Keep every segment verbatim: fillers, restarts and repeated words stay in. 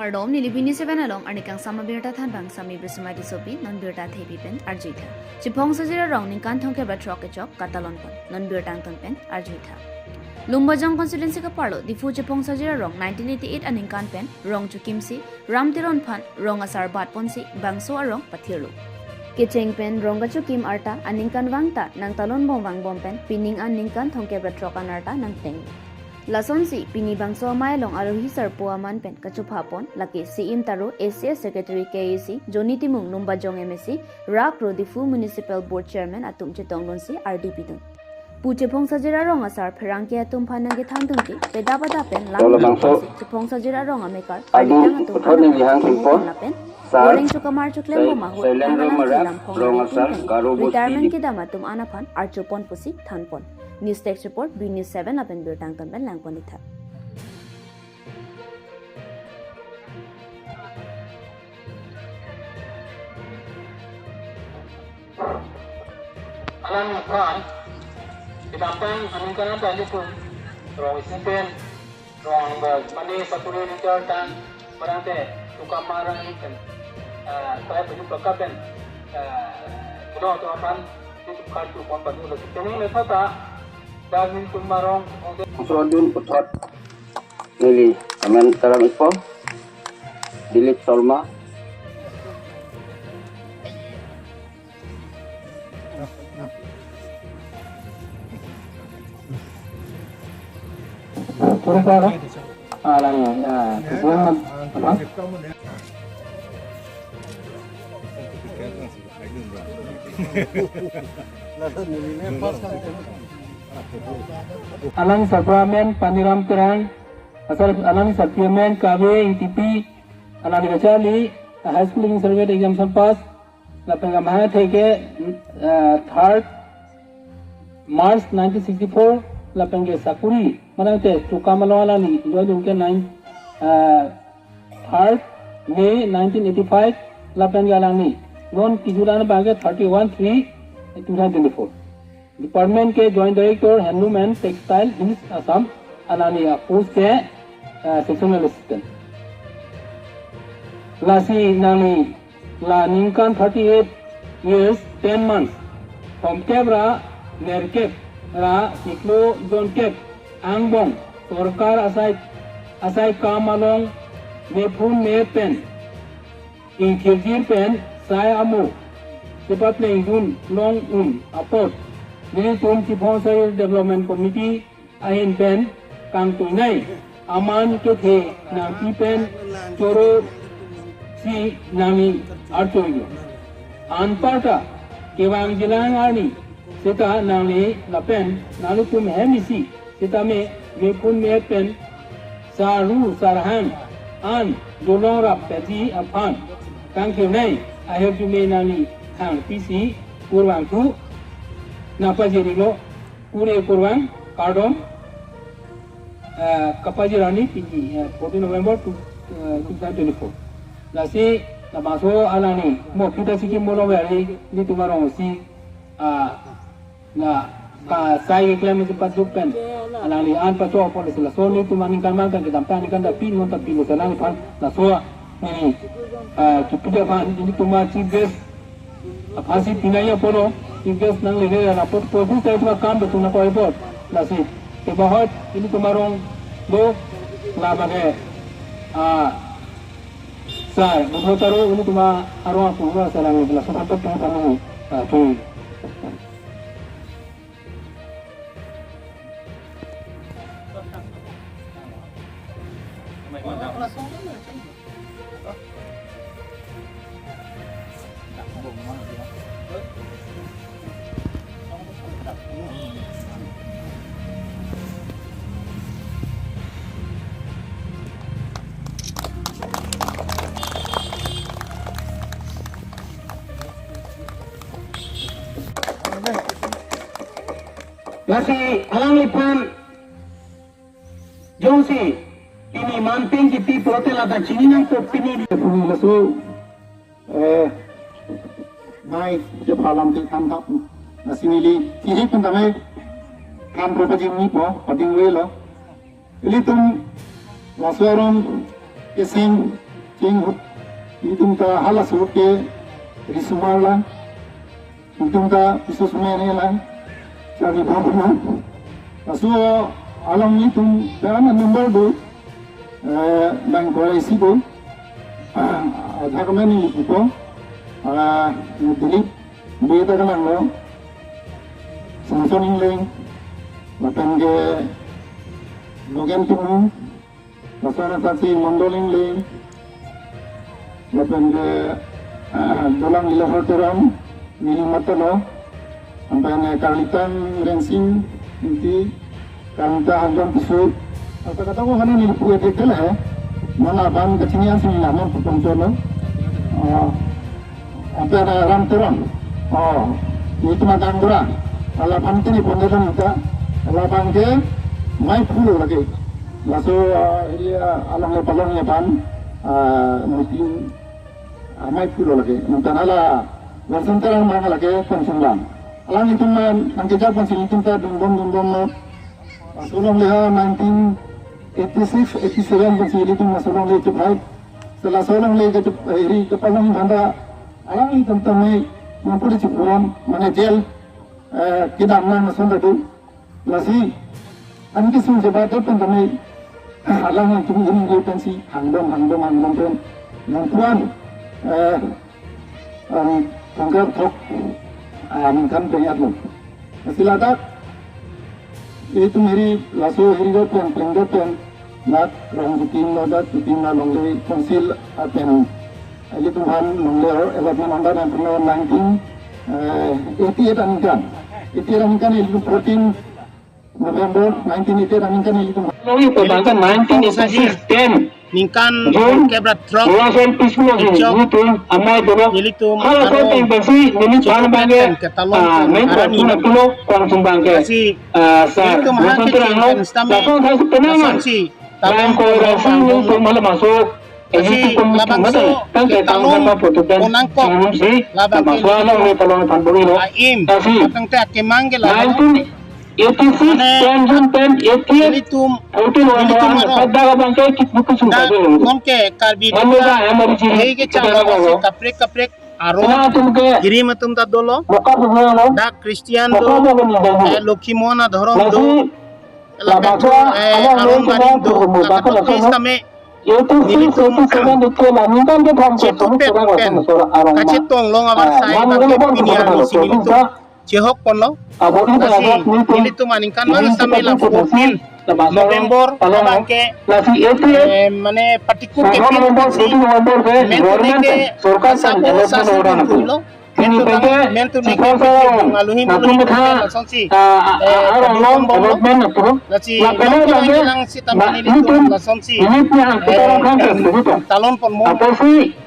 Kardom, neli B News seven along arni kangsam abirta thanbang Sami Bismai Tisopi, non birta thepi pen arjuitha. Chephong Sajir arong ningkan thomkep ra throk kechok katalon pon, non birta angton pen arjuitha. Lumbajong constituency kaparlo Diphu Chephong Sajir arong nineteen eighty-eight aningkan pen rong chokimsi Ram Teron aphan rong asar bat ponsi bangso arong pathirlo. Kecheng pen rong kachokim arta aningkanvang ta nangtalon bom vangbom pen pining an ningkan thomkep ra throk an arta nangteng. Lasonsi pini bangso amei along arohi sarpo aman pen kachopha pon, lake C M Taro, A C S Secretary K A C, Johnny Timung, Lumbajong M A C, Rak Ro, Diphu Municipal Board Chairman atum chetongdunsi ardi pidun. Pu Chephong Sajir arong asar pherangke atum aphan nangkethandunji, pedap adap pen lang Dolo bangso. Chephong Sajir arong amekar, Adun palitang atum uthon anak ni bihang atum kimpo. Lapen Sar. Goreng chukamar chuklem Sai-, bom ahut Sailendra Namalang Marak, Kilam Phong rong Lapen asar, Pen Garo Bosti Retirement di- kedam atum an aphan archopon pusi thanpon. News Desk Report, B News seven lapen birta angton pen langpon itha. Alang aphan, kedamtang aningkan an tadi pun, rong isi pen, rong bos, mane sakuri ni jar tan, barang te, tukang marang ikan, eh, kaya baju peka pen, eh, kedua tu aphan, di tukar tu pon baju lagi. Teni metha ta, daging tumarong, Srodun puthot, neli, amen taram ipo, Dilip Sharma. Pura pura. Ah, lagi, ah, kemudian, apa? Alang Sakramen Paniram Terang, asal alang Sakramen K W I T P, alang kacharli, high school leaving certificate exam pass, lapen kamahang atheke, eh, third March nineteen sixty-four, lapen ke sakuri, manang te tukam along alangli, lo jungke nine, eh, third May nineteen eighty-five, lapen ke alangli non kijuran abang ke thirty-one three two thousand twenty-four. Department ke Joint Director, Handloom and Textile, Hills Assam, alangli a-post ke, eh, Sectional Assistant. Lasi nangli la ningkan thirty-eight years ten months, thomkep ra nerkep ra chiklo jonkep angbong sorkar asai, asai kam along mephun me pen ingthirjir pen sai amo chepaplengdun long un apot, nelitum Chephong Sajir Development Committee ahin pen kangtuinei aman kethe nangpi pen choro si nangli archoilo. Anparta kevangjilang arni seta nangli lapen nanglitum hem isi sitame mephun me pen sarlu sarhang an dolong rap peti aphan kangkirnei ahirjume nangli thangpi si kurvangthu nangpajirilo. Kure kurvang kardom, eh, kapajir arni pini, eh, fourteen November two, eh, two thousand twenty-four. Lasi labangso alangli mo kita siki molo veri ni tumarong si, ah, na kasai keklem si patuk pen alangli an pacho apot lasi laso nelitum aningkan man kan kedamtang aningkan ta pi non ta pilo si alangliphan laso ni, ah, kipida aphan nelitum a-chief guest aphansi pinai apotlo, chief guest nanglele apot po, bisa itu kam betul na koi pot. Lasi, tebahot nelitum arong do, labang ke, ah, sar, Budho Taro nelitum arong apung lo, sarang neli, laso apot tu kami, ah, tu. Lasi alangliphan jongsi pini manpeng kipi pulote lata chini nangkok pini di. Pini laso, eh, mai je palam te kam kap. Lasi neli kihik pun kami kam pro pajim ni po, pading velo. Ilitum laso arong keseng King hut, itum ta hala suke risumar lang, itum ta isus mene lang, cari bom lang. Laso along itum ta member do, eh, bang koalisi do, ah, adhak meni ipo, ah, Dilip, beta ka lang lo, Samson Ingleng, lapen ke Logan Timung, laso anat si Mondol Ingleng, lapen ke, ah, Dolang Ilahor Teron, Nili Matalo, lapen ke Karlitang Rensing, Inti, Karlita Hanjong Tisu, atau kata ko hana neli pu etik tele he, mana ban kecinian sini namun pupon jono. Oh, lapen ke Ram Teron. Oh, nelitum Gaonbura. Ala aphan ke neli pon dam ta. Ala aphan ke mai pulo lake. Laso, ah, area along le palong le aphan, ah, meeting, ah, mai pulo lake. Nontan hala Wilson Terang mang lake ponsung lang. Alangtum, ah, nangkejak ponsi nelitum ta dundon dundon lo. Laso along le ha nineteen eighty-six, eighty-seven ponsi nelitum laso along le chup hai. Sela laso along le ke chup, eh, ri kepalong banda. Alanglitum tame mampuri chup puan, mane jail, eh, kedam nang lason tadu. Lasi, anke sung jeba dot pen tame, alangtum ini dia pensi, hangdom, hangdom, hangdom pen, nang puan, eh, ang tangkap thok, ah, ningkan pen yat lo. Lasi ladak, itum hiri, laso hiri dot pen, pen dot pen, nat rong dutin lo dat, dutin lo longle council apen, ilitum aphan longle allotment anda dan pernah nineteen, eh, eighty-eight aningkan. Eighty-eight aningkan ilitum fourteen November nineteen eighty-eight aningkan ilitum. Lalu itu bahkan nineteen eighty-six ten ningkan June kebra throk dua ribu sepuluh Juni, kechok itu amai dulu. Nelitum hal aro satu yang pensi nelitum cucup bangke, pen ketalon ah, pen main arani. Pun pulo konsum bangke. Lasi ah, sa nelitum hal konsum kecil terang lo. Pen sitame langsung saya sepenang. Langsung si bang talon ko pon rasa bang nelitum bom. Malam masuk. Lasi ini pun labangso mata, kan ke ketalon tangga apa foto dan ponangkok. Sangsi labang ke masalah nelitum ni kalau pan beri lo. Aim. Lasi patang te akemang ke labang. Nineteen eighty-six, mane, ten June, ten eighty-eight, nelitum, fourteen November, nelitum aro pada abang ke kit buku sudah dak dulu. Non ke Karbi lalu Dura, dah, yang dari sini, hei ke kita chang dah si kaprek kaprek aro. Nah, atum ke kirim atum ta dolo. Buka buku lo. Dak Christian do, buka buku ni dulu. Eh, Lokhi Mon adhorom do. Lasi lapen labangso, eh, aron barim do. Buka buku lapen sitame eighty-six, nelitum eighty-seven itu la ningkan ke tham chetu pep pen kachetong long avarsai bangke pini arni si nelitum chehok ponlo. Lasi nelitum aningkan bang sitame la fourteen November abangke, eh, mane patikut ke pin si menteri ke sorkar asap asap si pin lo. Mentu tang, mentu neke, mentu aluhi muluhi lasonsi, eh, kadukong bomlo. Lasi nonke nangkelang sitame nelitum lasonsi, eh, talon ponpo. Lasi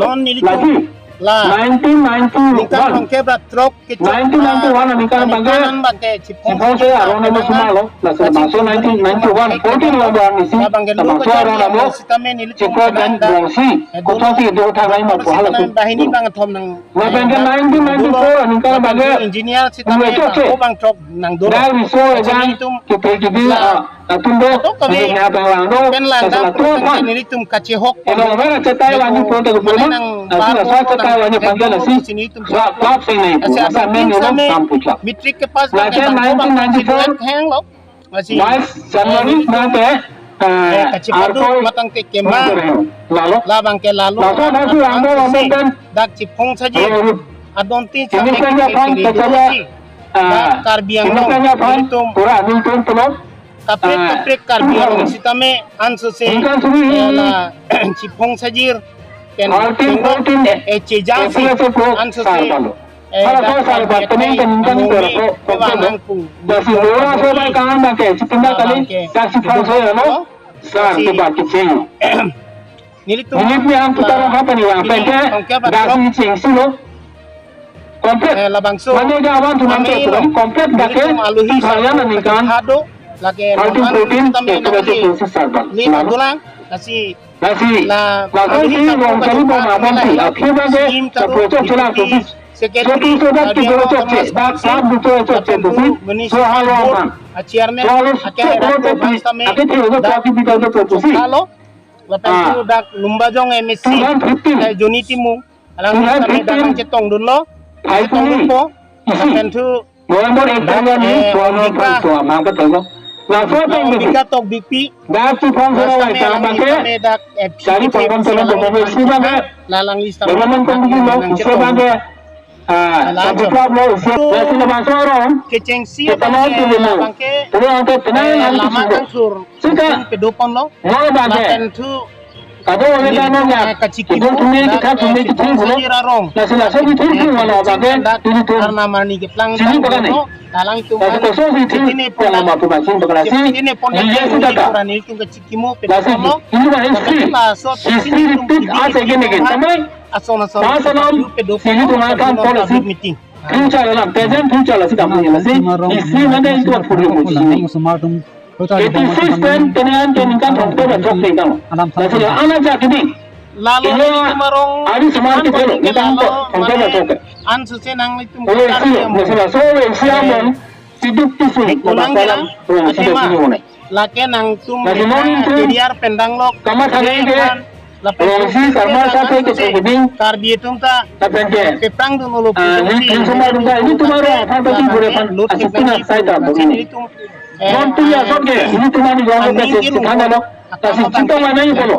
non nelitum la ningkan bangke bra throk kechok, nineteen ninety-one aningkan bangke, aningkan bangke chiphong chiphong se aron amo sumalo. Lasi laso nineteen ninety-one, fourteen November arni si, labang ke laso aron amo sitame nelitum chikot dan bongsi, eh, kosonsi do thangnai ma puhala sitame tu. Bahini bang thom nang, labang ke eh, nineteen ninety-four aningkan labang bangke engineer sitame bang ko bang throk nang dolo. Dak riso lasi ejang nelitum kita jadi la ah, atum do, atum kami ini abang lang do, pen lang laso dak laso pun kan nelitum kachehok elo ponlo. Mana cetai wani pon tak mane pun nang laso laso cetai wani pangke lasi. Lasi nelitum sa klap sing nai pu. Lasi asa abang men pin lo sitame kam pucha. Matric ke pass lasi bang ko bang nineteen ninety-four hang lo. Lasi, vice chairman eh, nelitum, mate, eh, eh, kachipadu arpoi matang te kemang. Lalo. Labang ke lalo. Laso, laso, amo, amo, si pen dak chiphong saji. Lalo. Adonti ini saja kan kekere kecele, si. Ah, dak Karbi Anglong ini saja kan nelitum pura nelitum pulo. Kaprek, ah, kaprek Karbi Anglong sitame anso se, ningkan suri, eh, la chiphong sajir pen, artin, pen artin, eh, chejang si, eh, anso se, eh, hala dak so sar Karbi ba tening akhei tening kan among ko mi ko ko pewa ko nangpu. Dasi lora so ba kan bangke, si pinda kali, labang ke dasi phang so ya no. Sar si ke ba kecil. Nelitum, nelitum yang la, kita orang apa ni, yang ini pente, tongke ba dasi throk cheng si lo. Complete. Eh, labangso. Mane dia awan tu nangke kami tu lo. Complete dak ke. Nelitum aluhi saya nang ningkan. Hado, lake thirteen, fourteen, sitame eh, nang kita tu kali. Proses sabar. Ni lalu. Madulang, lasi. Lasi. La, lalu aluhi si satu ruang kali kecil mau abang nilai si. Lo. Akhir bangke. Sim taru, project itu cila di tu si. Secretary, jadi sudah Karbi Anglong Autonomous Council, dak, dak tu tu tu tu tu. Meni so halo abang. A chairman, so halo ake tu dak tu tu tu. Bang sitame. Ake tu tu dak tu tu tu tu. Choklo. Lapen Ah. thu dak Lumbajong M A C, Two thousand fifteen. eh, Johnny Timung. Alangli Two thousand fifteen. Tame dak nangchetongdunlo. Five Chetongdunpo. Lapen thu November eight dak, tarik eh, Ongdingpa. Laso Ongdingpa tong Bikpi. Dak tu phang Laso sera tame tang alangli bangke. Tame dak, eh, Sari P K P pangkon tolong Alangli Bobo Isi bangke. Lalangli Bobo Menteri lo, nangchetong. Isi bangke. Ah, Langsung. Tapi problem, Itu ya, sila masuk orang. Kechengsi Kita mau abangke, dulu. Abangke, Terus angkat tenang, eh, nanti lama sudah. Tangthur. Sudah. Pedopon lo. Mau bangke. Lapen thu. Kado oleh ini kamu ya. Kachiki Itu mo, tumi dak, kita tumi eh, kita kita punya. Saji rarong. Nah, sila sabi itu Eh, mana kachiki bangke. Dak, ini tuh. Karena marni keplang Sini dak bukan nih. Lo, dalang tuh Tapi mana. Kosong sih itu. Sini pun Yang dak. Mau tuh masing berkelahi. Sini pun Ini dak. Ya sudah, Kak. Kurang itu kachiki mo, Nah, pedopon lo. Ini mah history. Tapi laso History sini repeat tuh us again, again. Tamai. Ason ason. Pasalam, sini tuh makan policy. Meeting. Future alam, present future lasi dam ni lasi. History mane itu puri mo sini. Eighty six pen, tenan pen kan thong to bachok pen kan. Lasi la ana ja kini. Lalo Ilo, ini marong ari semar an kita lo, politik kita lalo, thong to mane bachok. An suse nanglitum Oh, kita isi, yang lasi la so, isi amon, siduk tisu, Unang pasalam, kira, oh, siduk atema. Tisu mo. Lake nangtum Lagi nang nangtum career pendang lok. Kama thani ke. Lapen Rongsi karma sa thai ke suding. Karbi atum ta. Lapen ke. Pepang dun ulo Ah, ini kan semua dun ta. Ini tumaro apa tadi boleh pan. Asuk pun sai ta boleh. Ini tum. Non tu ya sok ke. Ini tumani yang ke sih. Thana lo. Kasi citong mana ini polo.